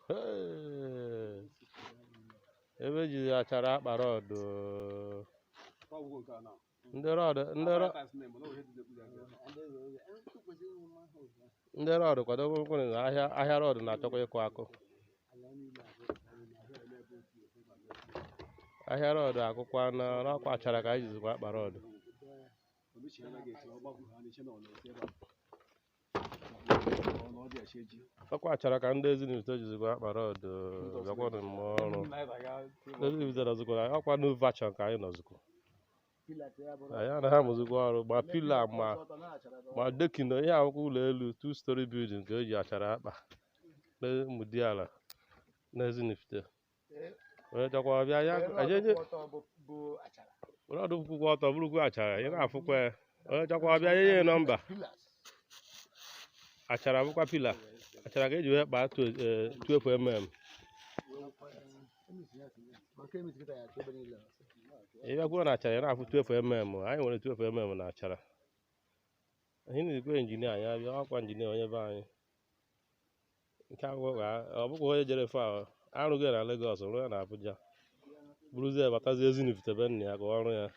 Hey! Ebe ejizi achara akpa rod. Ndị rod, ndị rod kwadobe nkwụrụ na ahịa ahịa rod na-achọkwa ịkụ akụ. Ahịa rod akụkwa na n'ọkwa achara ka anyị jizikwa akpa rod. Ọkwa achara ka ndị Ezinifite jizikwa akpa rod. Bịakwanụ mụọ ọrụ. Ndị Ezinifite nọzikwa ọkwa new version ka anyị nọzikwa. Anyị anaghị amụzikwa ọrụ ma pillar ma decking, ihe akwụkwọ ụlọ elu two story building ka eji achara akpa n'Ụmụdiala na Ezinifite. Onye chọkwa bịa ya ejeje rod kwụkwọ ọtọ bụrụkwa achara, ị na-afụkwa ya. Onye chọkwa bịa nye ya nọmba. Achara bụkwa pillar. Achara ka eji wee kpaa 12 mm. Ị bịakwuo na achara, ị na-afụ 12 mm. Anyị nwere 12 mm na achara. Anyị na-ekwe injinia anyị abịa, ọkwa injinia onye be anyị nke akwụkwọ ka ọ bụkwa onye jere fa arụghị na Lagos, rụọ ya na Abuja, buruzie batazie Ezinifite be nna ya ka ọ rụ ya.